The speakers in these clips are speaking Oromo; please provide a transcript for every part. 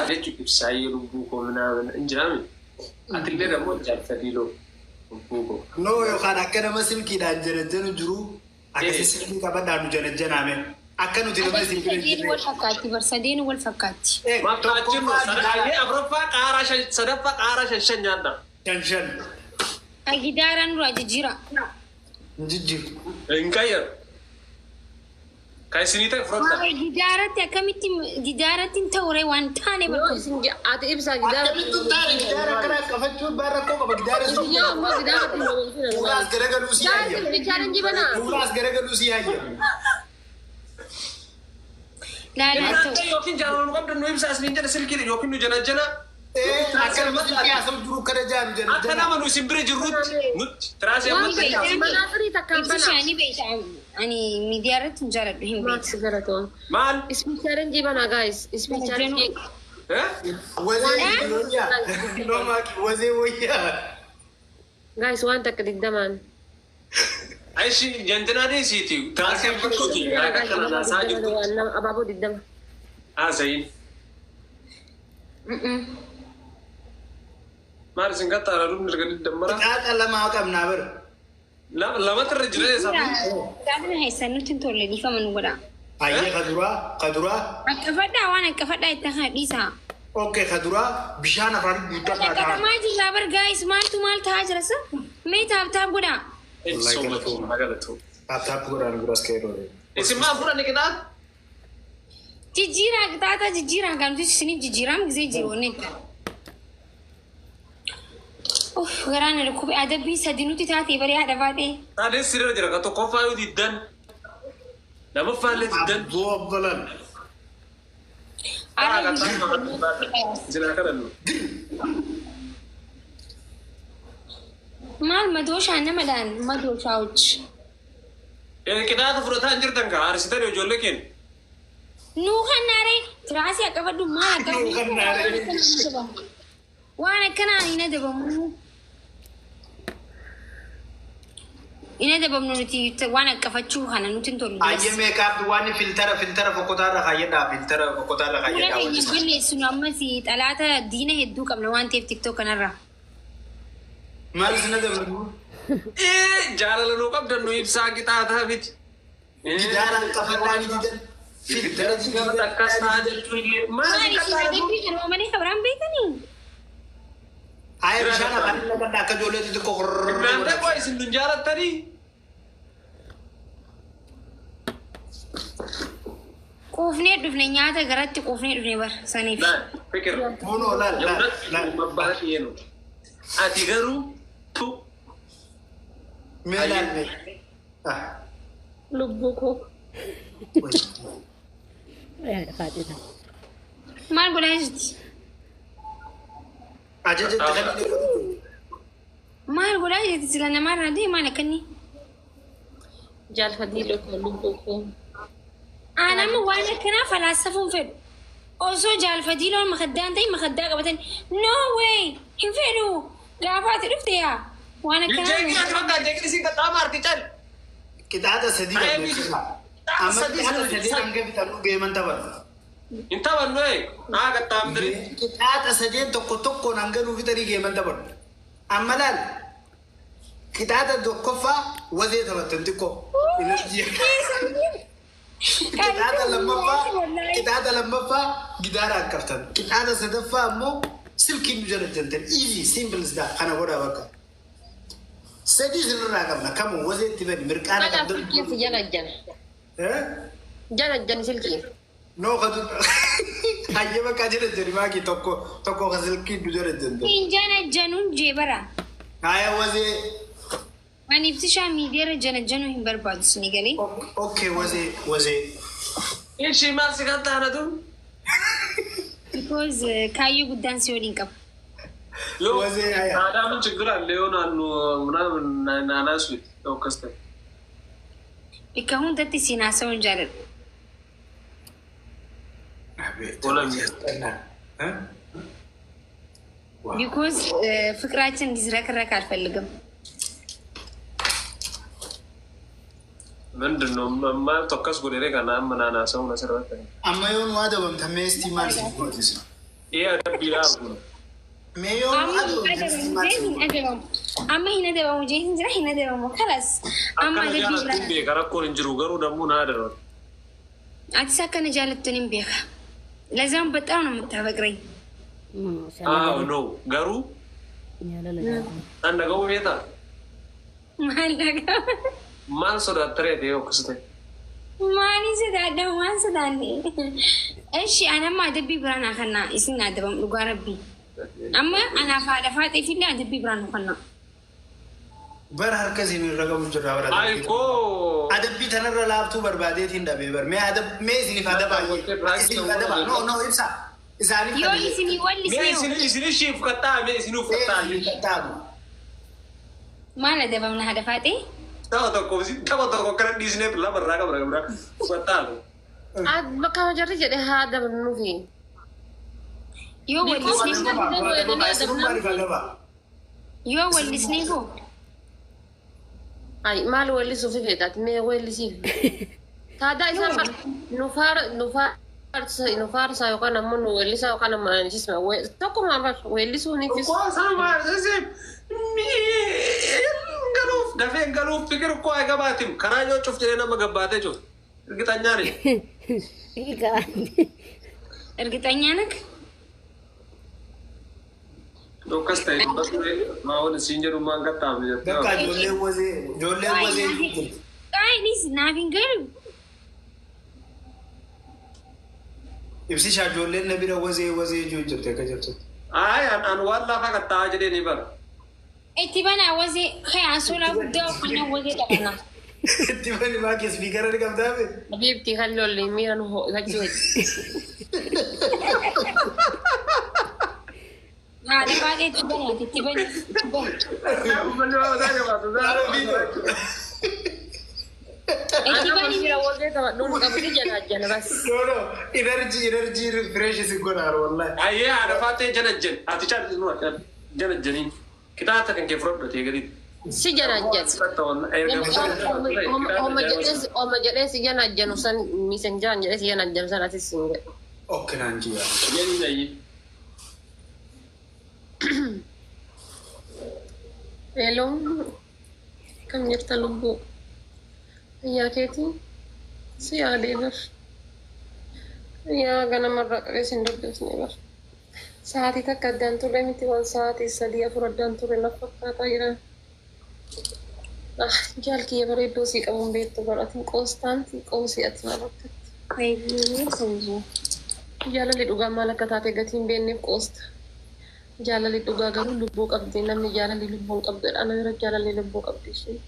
Jechuun ibsaayyee lubbuu koo minaamin hin jiraami. Atillee dammoo jaalfadiiloo lubbuu koo. No yookaan akka nama silkiidhaan janajjanu jiru akkasi silkii qabadhaa nu janajjanaame. Akka nuti nama Adabbii isin bira hin sadeen jirre. wal fakkaatti bar sadeen wal fakkaatti. Eh, Maaf ta'a jirru tokkoffaa gidaara afuraffaa qaaraa shan sadaffaa qaaraa shan shan nyaadha. shan shan. Gidaaraan duraa jijjiira. Hin jijjiiru. Hin qayyaru. Kan isinii ta'e fudhadha. Waa'ee gidaaratti akkamitti gidaaratti hin ta'ure waan taane Yoo barkun. isin ati ibsaa gidaara. Akkamittu hin taane gidaara akkana qabachuun baan rakkoo qaba gidaara Isin sun. yaa ammoo gidaara ittiin boboomsina. Fuulaas garagaluu si Guys, hayyama. ispi challenge banaa. Fuulaas garagaluu si hayyama. Laalaa Innaan ta'u. yookiin jaalala nu qabdu nu ibsaa isiniin jedha silkiin yookiin nu janajjana. Eh, akka nama silkii haasa'u jiru akkana jaanu Akka janajjana. nama nu isin bira jirrutti nutti tiraasii Waan ammatti beektan manaa firii takkaan Ibsi banaa. shaanii beekta ani miidiyaa irratti hin jaaladhu hin beektu. Max galatoo. maal? Ispi challenge banaa guys. Ispi challenge. Eh? Wazee wayyaa. No maaki wazee wayyaa. Guys waan takka digdamaan. Aishi jantinaa dhiisiiti tiraasii ammatti akka kana naasaa jirtu Waan nama abaaboo digdama. haasa'iin. Maal isin qaxxaara dhumni erga dammara? Qixaaxa lamaa qabnaa bara. Lamatti irra jira eessa? Gaafni keessan nutti hin tolle dhiifama nu godha. Hayyee kaduraa kaduraa. Akkafadhaa waan akkafadhaa itti haa dhiisaa. Okay kaduraa bishaan afaan guutaa ta'a. Qaxamaa jirraa bar gaayis maaltu maal ta'aa jira sa? Mee taap taap godhaa. Taap taap godhaan guraas ka'ee dhoore. Isin maal fudhanne qixaaxa? Jijjiiraa qixaaxa jijjiiraa kan nuti isiniif jijjiiraam gisee jiru wanni itti. Uff garaan na dhukkube adabbii sadi nuti taatee baree haadha baatee. Taatee sirra jira ka tokkoffaa yoo diddan lamaffaa illee diddan. Abboo abbalan. Isin haa kadhannu. Maal madooshaa namadhaan madooshaa hojii. Qixaaxa fudhataa hin jirtan ka haarsitan ijoollee keenya. Nuu kannaaree tiraasii akka fadhu maal akka Nuu kannaaree. Waan akkanaa hin adabamu. Hin adabamnu nuti waan akkafachuu kana nuti hin tolu. Hayyee meeqaaf waan filtara filtara fokkotaarra kaayyadhaa filtara fokkotaarra Fuula kaayyadhaa keenya wajjin. balleessinu ammas xalaata diina hedduu qabna waan ta'eef tiktok kanarra. Maal isin adabamu? Jaalala nuu qabdan nu ibsaa qixaaxaa miti. Gidaaraan qafadhaa ni didan. Filtara didan. Akkas ta'a jechuun illee maal Maal isin isin qaxxaara adabbii kana malee kabiraan beekanii? Hayyee bishaan afaan naqadhaa akka ijoollee xixiqqoo Naanta koo isin nun jaalattanii? Quufnee dhufne nyaata garatti quufnee dhufne bar saniif. Fikir. Kunoo laal laal laal. Mabbaa nu. Ati garuu tu Mee laal mee. Ah. Lubbuu koo. Maal godhaa jirti? Ajaja itti kan Maal godhaa jirti sila namaarraa deemaa maal akkanni? Jaalfadii lokoo lubbuu koo. Aan amma waan akkanaa falaasafuun fedhu. Osoo jaalfatii loon makaddaan ta'e makaddaa qabatan no way hin fedhu gaafa ati dhufte yaa waan Jeeqni akkanaa. ati bakka jeeqni isin qaxxaama arti cal. Qixaaxa sadii qabna. Amma qixaaxa sadii hanga fixannu geeman taphanna. Hin taphannu ee haa qaxxaamtiri. Qixaaxa sadeen tokko tokkoon hanga nuu fixanii geeman taphannu. Amma laal qixaaxa tokkoffaa wazee taphattan xiqqoo. Qixaaxa lammaffaa qixaaxa lammaffaa gidaaraan qabtan. Qixaaxa sadaffaa ammoo silkiin nu jala jantan. Easy simple is that kana godhaa bakka. Sadii sirraa qabna kamuu wazee itti bani mirqaana Kanaaf qabdan. silkiin si jalajjan. Eh? Jalajjan silkiin. No kadu hayyee bakka jala jani maaki tokko tokko ka silkiin nu jala jantan. Hin jana januun jee bara. Haya wazee Ani ibsishaa miidiyaarra jana januu hin barbaadu sini galee. okay wazee wazee. Ishii maal si qaxxaanatu? Because kaayyoo guddaan si waliin qaba. Yoo Wazee haya. Saadaamun ችግር አለ የሆነ ምናምን ናናሱ ተወከስተ Bakka hundatti siin haasa'uun jaaladhu. Abeet. Eh? Because ፍቅራችን እንዲዝረከረክ አልፈልግም። ምንድን ነው ማለት ተወከስ ጎደሬ ከና ምናና ሰው መሰረት Amma yoon waa dabamta meestii maal si gootis? Ee, adabbiidhaaf kun. Mee yoo Amma aduu hin adabamu jee hin adabamu. Amma hin adabamu jee hin jira, hin adabamu. Kalas. Amma Akkana adabbii jaalattuun biraa. beeka, rakkoon hin jiru, garuu dammoo na adaban. Atis akkana jaalattuun hin beeka. ለዛም በጣም ነው የምታፈቅረኝ። Ah, no, garuu an dhaga'uu beektaa? Maallaqa. Maal sodaattaree ta'e akkas ta'e? Maaliin sodaadha? Waan sodaanne. Eshi, anamma adabbii biraa naa kannaa isin adabam, dhugaa rabbii. Amma anaaf haadha faaxeefillee adabbii biraa nu kannaa. Bara harka isin irra qabu jira bara. Ay koo. Adabbii tanarra laaftuu barbaadeetiin dhabee bar. Mee adab, mee isiniif adabaa, isiniif adabaa. No, no, ibsa. Isaaniif Yoo isinii Mee wallisnee isin isin ishiif qaxxaa, mee isinuuf qaxxaa. qaxxaamu. Maal adabamna, haadha faaxee? Tapha tokko akkana dhiisneef lama irraa qabna qabna. Qaxxaa. Bakka jarri jedhe haa adabnuufi. Yoo wallisnee Maaliif adabaa? Yoo wallisnee koo. Ay, maal weellisuufi feetaati? Mee weellisiif. Taadaa isaan bar nu faarsa yookaan ammoo nu weellisaa yookaan ammoo anisisma tokkuma bar weellisuunifis. Koo sanuma galuuf dafee galuuf fikir koo ay gabaatim karaa yoo cuf jedhee nama gabbaatee cuf. እርግጠኛ ነኝ። እርግጠኛ ነህ? Akkas ta'e dubbatu maa siin jedhu maan qaxxaamne jettee. Bakka ijoolleen wazee, ijoolleen wazee jirti. Qaayinis naaf hin galu. Ibsishaa, ijoolleen na bira wazee wazee jiru jirti akka jirtu. Ay, an waan lafa qaxxaa'aa jedhee ni bara. Itti banaa wazee kee, ansoolaa guddaa uffannaa wazee qabna. Itti bani, maa kee speakera ni qabdaabe? Habiibti, kan lolli miira nu ho'ifachuu heddu. Haadha baay'ee, itti banaa, itti bani, itti bani. Uummanni waan mataa jabaatu. Itti bani. Miira wazee taphadhuun qabdi jala jala bas. No, no, energy, energy refresh si godhaan wallahi. Ayyee, haadha faatee, jala jen ati caalli nu jala jeniin kitaaba kan kee fudhadhu gaditti. Si jala jala. Oma jedhee si jala janu san misenjaan jedhee si jala janu san atis hin jedhu. Okay, naan jiya. Jeniin ayyee. Hello. Kam jirta lubbuu? Fayyaa keetii? Si yaadee bar. Yaa, ganamarraa qabee sin dubbisne bar. Sa'aatii takka addaan turre miti, waan sa'aatii sadii afur addaan turre na fakkaataa jira. Ah, jaalkiyya bareeddoo sii qabuun beektu bar, atiin qoostaanti qoosii ati maal akkatti. Jaalalli dhugaa maal akka taate gatiin beekneef qoosta. Jaalalli dhugaa garuu lubbuu qabdi. Namni jaalalli lubbuu hin qabdudha. Ana bira jaalalli lubbuu qabdi isheen.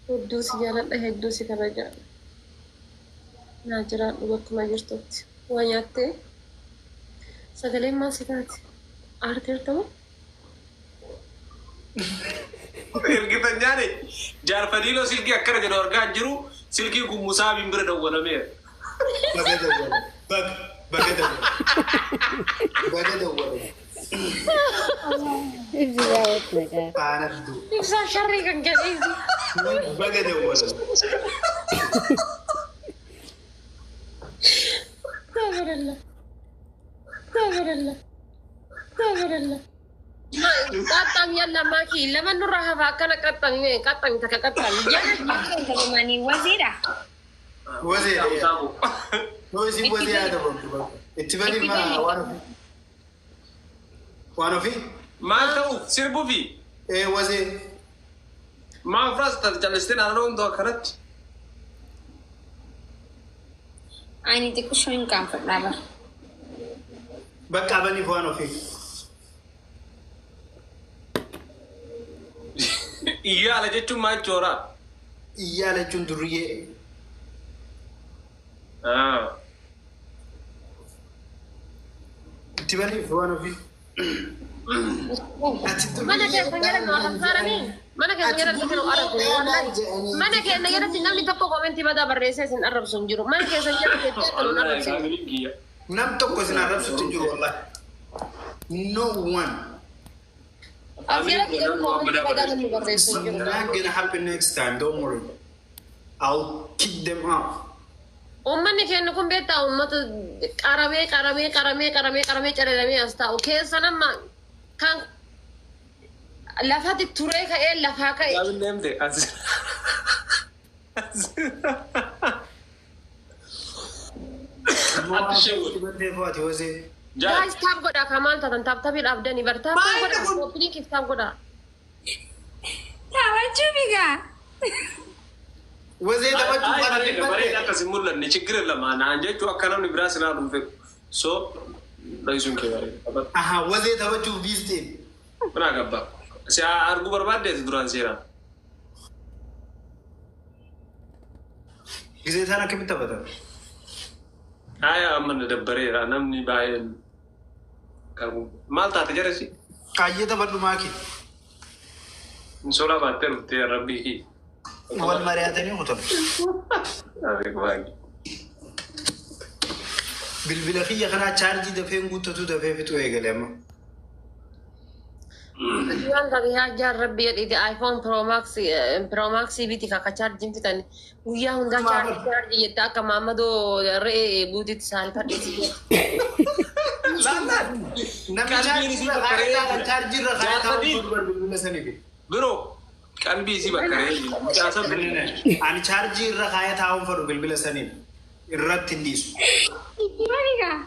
Hedduu si jaaladha, hedduu si kabaja. Naa jiraadhu bakkuma jirtutti. Waa nyaattee? Sagaleen maal si taate? Aarteerta moo? እርግጠኛ ነኝ። Jaarfadiiloo silkii akkana jedhu argaa hin jiru. Silkiin kun Musaabiin bira dawwalameera. Baga dawwale. Baga, baga dawwale. Baga dawwale. Faanaddu. Ibsaan sharrii kan jedheesi. Baga dawwale. Tabaralla. Tabaralla. Tabaralla. Qaxxaam yalla maakii lama nurraa hafa, akkana qaxxaami, qaxxaami, takka qaxxaami. Mani waziidha. Wazee. Yoo isin wazee haa dabaltu bakka. Itti bani, maa waan ofii. Waan ofii? Maal ta'uuf sirbuufi? Ee, wazee. Maal furaas callistee naannoo hunduu akkanatti? Ani xiqqishoo hin qaanfadhaa bara. Bakka baniif waan ofii. Iyyaala jechuun maal jechuudha? Iyyaala jechuun durriyyee. Itti baniif waan ofii. Ati Mana keessa jedhan nu arrabsaaranii? Mana keessa jedhan nu arrabsu. Mana keessa jedhatti namni tokko commentii badaa barreessee isin arrabsu hin jiru. Mana keessa jedhatti nu arrabsu. Nam tokko isin arrabsutti hin jiru wallahi. No one. As jalatti garuu commentii badaa namni barreessu hin jiru. It's not gonna happen next time. Don't worry. I'll kick them out. Uummanni keenya kun beektaa uummata qaramee qaramee qaramee qaramee qaramee calalamee as taa'u keessa nama kan lafatti turee ka'ee lafaa ka'e. Yaabin deemte as. Ati shawwal. Ati wazee. Jaal. Guys, tap godhaa kan maal taatan tap tapii dhaabdanii bar tap Maal godhaa kun? koppiliin tap godhaa. Taphachuu bigaa. Wazee taphachuu Ay, kana bareeda bareeda akkas hin mul'anne chiggir lama naan jechuu akka namni biraa sinaa dhufe. So dhayisuun kee bareeda. Aha, wazee taphachuuf biifteen. Mana gabba. Si arguu barbaaddeeti duraan seeraan. Gisee isaan akkamitti taphatan? Haya amma na dabbareera namni baay'een qabu. Maal taate jarasi? Kaayyee taphadhu maaki. Insoolaa baattee dhuftee rabbii kii. Wal mari'atanii kutan. Bilbila kiyya kanaa chaarjii dafeen guuttatu dafee fixuu eegale amma. Waan taate yaa jaar rabbi jedhiiti iPhone Pro Max Pro Max biti kakka chaarjiin fitan guyyaa hundaa chaarjii chaarjii jette akka maammadoo re'ee buutitti saalfadheeti. Namni chaarjii irra kaayee taa'an chaarjii irra kaayee taa'an bilbila sanii fi. Biroo qalbii isii bakka re'ee mucaa sabni. Ani chaarjii irra kaayee taa'uun fadhu bilbila saniif irratti hin dhiisu. Itti banigaa.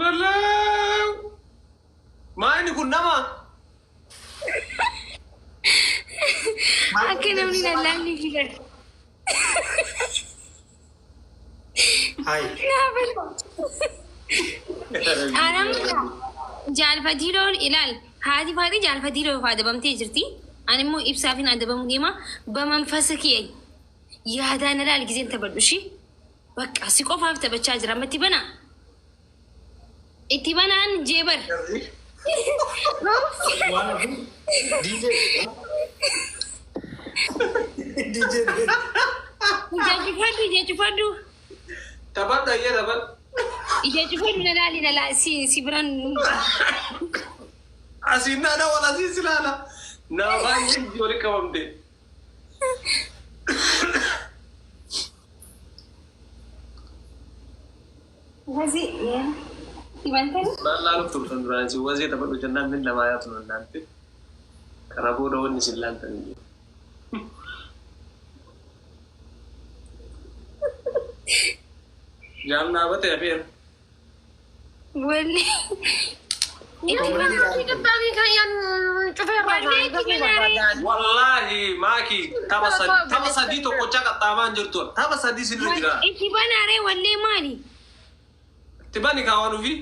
Balaa! Maa inni kun nama? Akka namni lallaafni fidan. Hayi. Anamma jaalfatiiloon ilaal haati faaxii jaalfatiiloo adabamtee jirti. Ani immoo ibsaafin adabamuu deema. Bamanfasa kiyya yaadaan ilaal giseen taphadhu ishii. Bakka si qofaaf taphachaa jira amma itti banaa. Itti banaan jeebar. Waan ofii DJ. DJ. Ija cufadhu, ija cufadhu. Taphadhu ayyee taphadhu. Ija cufadhu na laali na laali si si biraan. Asiin naana wal asiin si laala. Nama baay'ee walitti qabamte. Wazii itti bantani. Maal laaluuf turtan duraan isin wazee taphadhu jennaan min namaa yaatu laalte. Kana booda wanni isin laaltan hin jiru. Jaal dhaabate hafeera. Walli. Itti banaa. Wallaahi maaki tapha sadii tokkocha qaxxaamaan jirtu. Tapha sadii sirri jira. Itti banaaree wallee maali? Itti bani kaawwan ofii.